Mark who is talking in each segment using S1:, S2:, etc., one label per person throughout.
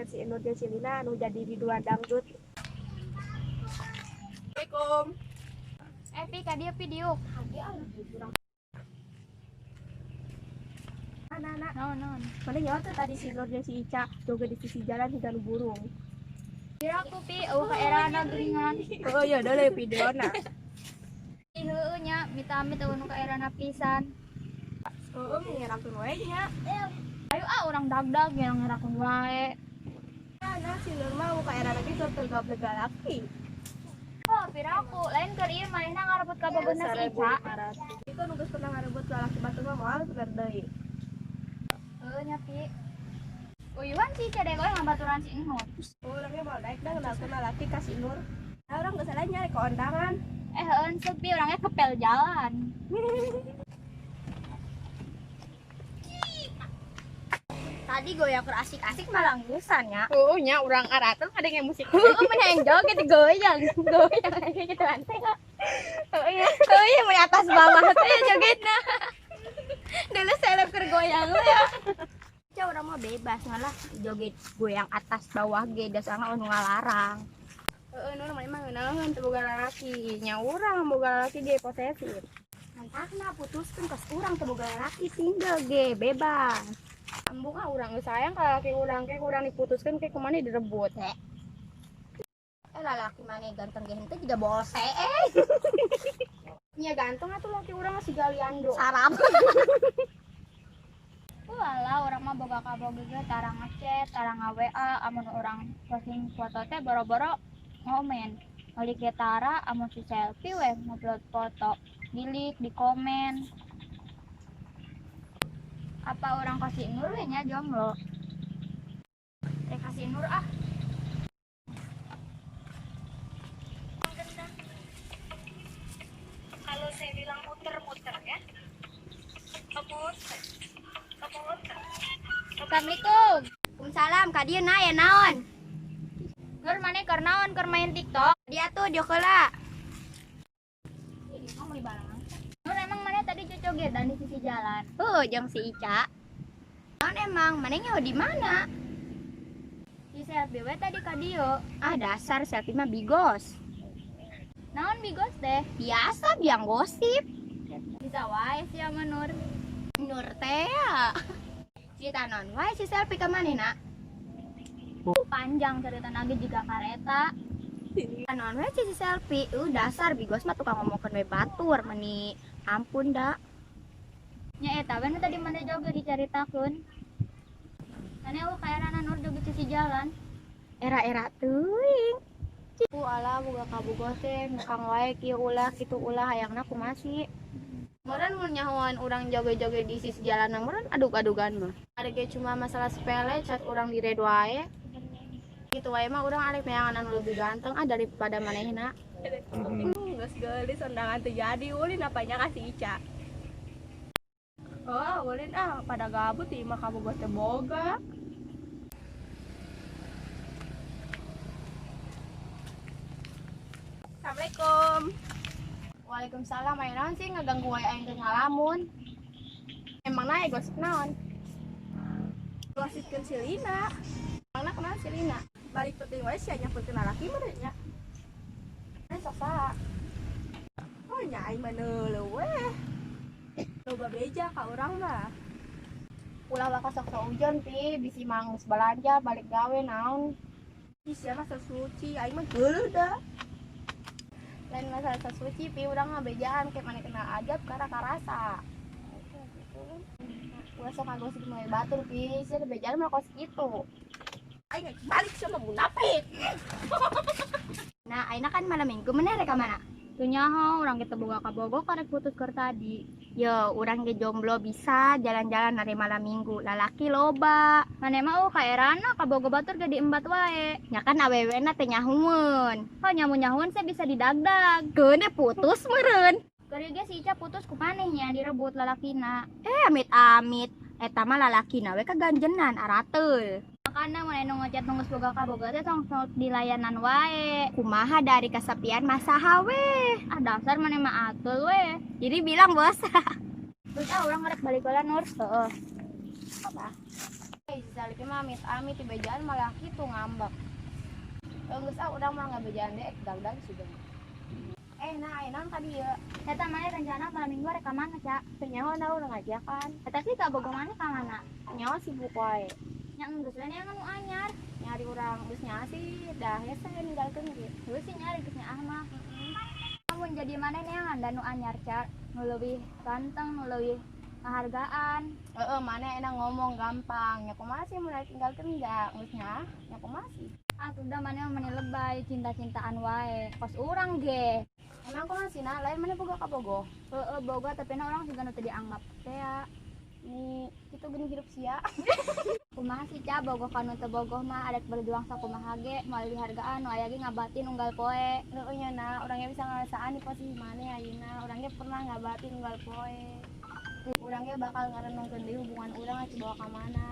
S1: Si Nur jeung si Lina nu jadi biduan dangdut. Assalamualaikum.
S2: Pi ka dieu pi diuk.
S1: Anak-anak.
S2: Naon naon.
S1: Mana nyawa tuh tadi si Nur jeung si Ica joget di sisi jalan hingga nu burung.
S2: Kira aku pi eueuh ka erana geuningan.
S1: Oh iya deuleu videona.
S2: Heueuh nya mita-amit eueuh nu ka erana pisan.
S1: Heueuh ngerakeun wae nya.
S2: Ayo ah urang dagdag ngerakeun wae.
S1: Nah, si Nur mah ka era lagi keur tergableg laki.
S2: Oh, piraku lain keur ieu manehna ngarebut ka bogohna si Ica.
S1: Itu nu geus pernah ngarebut lalaki batur mah moal bener deui.
S2: Heueuh nya pi. Uyuhan si Ica deh ngabaturan si Nur.
S1: Oh, urangnya moal daek dah ngenalkeun lalaki ka si Nur. Nah, urang geus salah nyari ka ondangan.
S2: Heueun sepi urangnya kepel jalan.
S3: Tadi goyang keur asik-asik malah nggusan nya.
S1: Heeh nya urang arateung ada yang musik.
S3: Heeh mun hayang joget goyang, goyang kayak gitu teh. Heeh ya. Heeh ya mun atas bawah teh jogetna. Dulu seleb keur goyang ya. Ca urang mah bebas ngalah joget goyang atas bawah ge dasarna anu ngalarang.
S1: Heeh Nur mah emang ngeunaheun teu boga lalaki. Nya urang boga lalaki ge posesif.
S3: Mantakna putuskeun kos urang teu boga lalaki single ge bebas.
S1: Embung ah urang geus sayang ka lalaki urang ke urang diputuskeun ke kumaha direbut.
S3: Lalaki maneh ganteng ge henteu juga bose.
S1: Nya ganteng atuh laki urang si Galiando.
S3: Sarap.
S2: Walah urang mah boga kabogoh ge tara ngechat, tara nga-WA, amun urang posting foto teh boro-boro ngomen. Balik ge tara amun si selfie weh ngupload foto, di-like, di komen. Apa orang kasih Nur we nya jomblo? Rek kasih Nur ah.
S4: Kalau saya bilang muter-muter ya. Kemuter.
S2: Assalamualaikum.
S3: Waalaikumsalam, ka dieu na ya naon?
S2: Nur maneh keur naon keur main TikTok?
S3: Dia tuh dieu heula.
S2: Nur emang maneh tadi jojogetan di sisi jalan?
S3: Heuh, jeung si Ica. Naon emang maneh nyaho di mana?
S2: Di selfie we tadi ka dieu.
S3: Ah dasar selfie mah bigos.
S2: Naon bigos teh?
S3: Biasa biang gosip.
S2: Bisa wae sia mah Nur.
S3: Nur teh. Cerita naon wae si selfie ka manehna?
S2: Panjang cerita lagi juga kareta.
S3: Naon wae si selfie? Dasar bigos mah tukang ngomongkeun we batur meni. Ampun da.
S2: Nya eta we nu tadi maneh joget dicaritakeun. Maneh eueuh kaerana Nur joget sisi jalan.
S3: Era-era teuing.
S1: Ku ala boga kabogoh teh ngukang wae kieu ulah kitu ulah hayangna kumaha sih? Meureun mun nyahoan urang joget-joget di sisi jalan meureun adug-adugan mah. Ada ge cuma masalah sepele cat urang dired wae. Kitu wae mah urang arek neangan anu lebih ganteng ah daripada manehna.
S5: Geus geulis undangan teu jadi ulin apanya ka si Ica. Oh, ulin ah pada gabut ieu mah kabogoh teh boga. Assalamualaikum.
S1: Waalaikumsalam. Aya naon sih ngaganggu wae aing teh ngalamun. Emang nae gosip naon?
S5: Gosipkeun si Lina.
S1: Emangna kumaha si Lina?
S5: Balik penting wae sia nyamperkeun lalaki meureun nya.
S1: Nah, sok saha?
S5: Oh nya aing mah neuleuh we. Loba beja ka urang mah.
S1: Ulah waka sok saujon pi, bisi mah geus balanja balik gawe naon.
S5: Ih sia mah suci, aing mah geuleuh da.
S1: Lain masalah sesuci pi, urang ngabejaan kayak mana kena ajab karena karasa. Ulah sok ngagosip mulai batur pi, sia bejaan mah kos kitu.
S5: Aing balik sama munafik.
S3: Nah, ayeuna kan malam minggu maneh rek ka mana?
S2: Teu nyaho urang ge teu boga kabogoh karek putus keur tadi.
S3: Yo, urang ge jomblo bisa jalan-jalan hari malam minggu. Lalaki loba.
S2: Maneh mah ka erana kabogoh batur ge diembat wae.
S3: Nya kan awewena teh nyahueun.
S2: Oh nyamu-nyahueun sia bisa didagdag.
S3: Keun putus meureun.
S2: Keur ge si Ica putus ku maneh nya direbut lalakina.
S3: Amit-amit. Eta mah lalakina we kaganjenan arateul.
S2: Makana mun anu ngechat nu geus boga kabogoh teh tong sok dilayanan wae.
S3: Kumaha dari kesepian masa we.
S2: Ah dasar maneh mah atul we.
S3: Jadi bilang bos.
S2: Terus ah urang ngarek balik heula Nur.
S3: Heeh. Apa?
S1: Eh, si Salip mah amit-amit dibejaan malah kitu ngambek. Geus ah urang mah ngabejaan deui dagdag sudah. Nah, aya naon ka dieu?
S2: Eta maneh rencana malam minggu rek ka mana, Ca?
S1: Teu nyaho na urang ngajakan.
S2: Eta sih kabogoh maneh ka mana?
S1: Nyaho sibuk wae.
S2: Nya geus we neangan nu anyar.
S1: Nyari urang geus nyaho sih dah hese ninggalkeun ge.
S2: Geus sih nyari geus nyaah mah. Mun jadi maneh neangan da nu anyar, Ca. Nu leuwih ganteng, nu leuwih ngahargaan.
S1: Heeh, maneh enak ngomong gampang. Nya kumaha sih mun tinggalkeun da geus nyaah? Nya kumaha sih?
S2: Ah sudah maneh mah meni lebay, cinta-cintaan wae. Kos urang ge.
S1: Emang kumaha sih nah, lain maneh boga kabogoh?
S2: Heeh, boga tapi na urang juga nu teu dianggap teh ya.
S1: Nih, kitu geuning hidup sia.
S2: Kumaha sih Ca, bogoh ka nu teu bogoh mah arek berjuang sakumaha ge moal dihargaan nu aya ge ngabatin unggal poe.
S1: Heueuh nya na, urangnya bisa ngarasaan di posisi maneh ayeuna. Urangnya pernah ngabatin unggal poe. Urangnya bakal ngarenungkeun deui hubungan urang atuh bawa ka mana.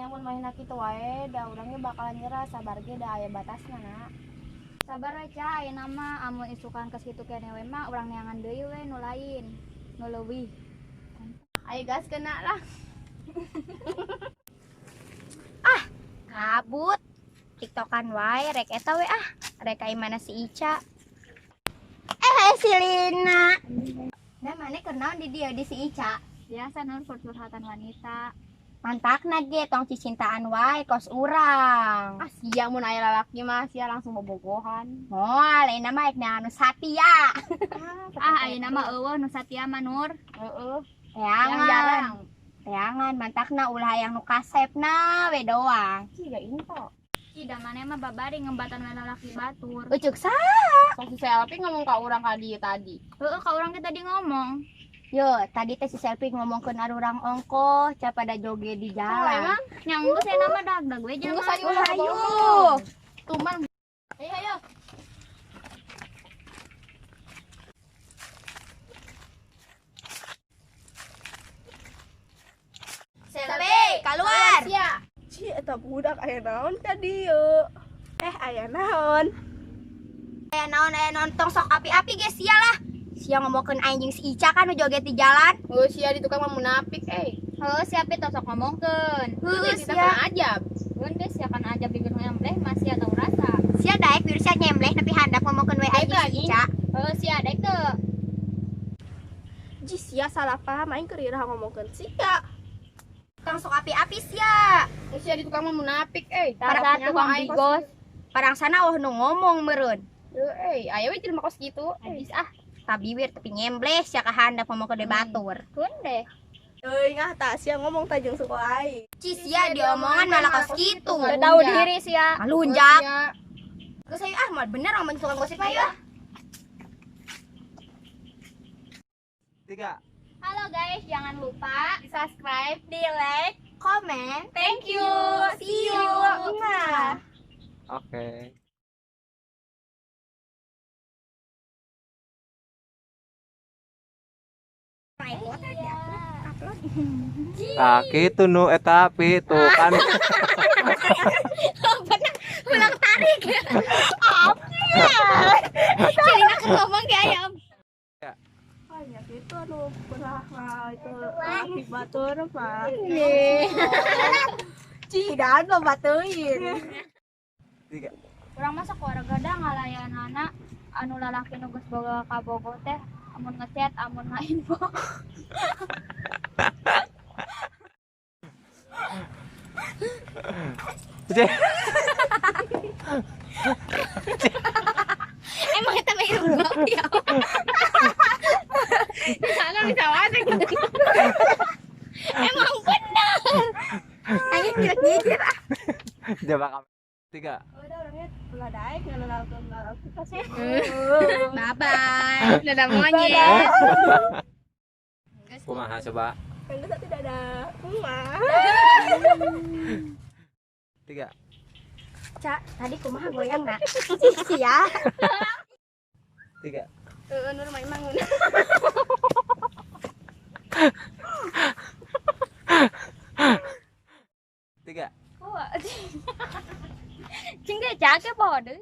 S1: Mun manehna kitu wae da urangnya bakalan nyerah, sabar ge da aya batasna na.
S2: Sabar we Ca, ayeuna mah amun isukan kes kitu keneh we mah urang neangan deui we nu lain, nu leuwih.
S1: Ayo gas kena lah.
S3: Ah, kabut. TikTokan wae rek eta we ah. Rek ka imana si Ica. Si Lina. Nah, maneh keur naon di dieu di si Ica?
S2: Biasa Nur curhatan wanita.
S3: Mantakna ge tong cicintaan wae kos urang.
S1: Ah sia mun aya lalaki mah sia langsung bobogohan.
S3: Moal ayeuna mah rek neangan nu satia.
S2: Ah ayeuna mah eueuh nu satia mah Nur.
S1: Heeh.
S3: Teangan.
S1: Jarang.
S3: Teangan mantakna ulah hayang nu kasepna we doang.
S1: Ciga info.
S2: Cida maneh mah babari ngembatan we lalaki batur.
S3: Ucuk saha?
S1: Sok si Selfie ngomong ka urang ka dieu tadi.
S2: Heeh, ka urang ge tadi ngomong.
S3: Yo, tadi teh si Selfie ngomongkeun arurang ongkoh, ca pada joget di jalan.
S1: Emang?
S2: Nya geus ayeuna mah dagdag we jelema.
S1: Geus ayo
S3: Hayu.
S1: Tuman. Ayo ayo.
S3: Selfie, keluar.
S1: Sia.
S5: Ci eta budak aya naon ka dieu? Aya naon?
S3: Aya naon tong sok api-api ge sia lah. Sia ngomongkeun aing jeung si Ica kan nu joget di jalan.
S1: Heuh sia di tukang mah munafik euy.
S2: Heuh sia pi tong sok ngomongkeun.
S3: Heuh
S1: Kita
S3: sia.
S1: kena ajab.
S2: Keun geus sia kan ajab bibir nyembleh masih atau rasa.
S3: Sia daek virus sia nyembleh tapi handap ngomongkeun we aing jeung si Ica.
S2: Heuh sia daek teu.
S5: Ji sia salah paham aing keur iraha ngomongkeun sia.
S3: Tong sok api-api sia.
S1: Heuh sia di tukang mah munafik euy.
S2: Tara tukang bigos.
S3: Parang sana oh nu ngomong meureun.
S1: Heuh euy, aya we jelema kos kitu.
S2: Najis ah.
S3: Tabiwir tapi nyembleh sia ka handap ngomongkeun we batur.
S2: Keun deh.
S5: Euy ngah tah sia ngomong tah jeung suku aing.
S3: Ci sia diomongan malah kos kitu.
S2: Teu tahu diri sia.
S3: Malunjak. Geus ayo ah, mal bener ngomong tukang gosip mah ya.
S6: 3.
S2: Halo guys, jangan lupa
S1: Di subscribe,
S3: Di like, comment.
S2: Thank you.
S3: See you.
S5: Nah.
S6: Oke. Nah, kitu nu eta pi tuh kan.
S3: Ulang tarik. Apa? Cilina keur ngomong di ayam.
S5: Banyak itu anu pernah itu aktif batur mah. Cidan loba teuing.
S6: 3.
S2: Urang mah sakeluarga da ngalayanana anu lalaki nu geus boga kabogoh teh amun ngechat amun ngainfo.
S3: Emang eta mah hirup ya.
S1: Sana bisa wae gitu.
S3: Emang benar. Aing gigit ah.
S6: Coba 3.
S5: Udah orangnya ulah daek ngalalakeun kita sih.
S1: Bye bye. Dadah monyet.
S6: Kumaha coba?
S5: Kan geus tidak ada kumaha.
S6: 3.
S3: Ca, tadi kumaha goyang na? Sia.
S6: 3.
S1: Heeh, Nur mah emang.
S6: 3.
S2: Wah. Cing ge cake poho deui.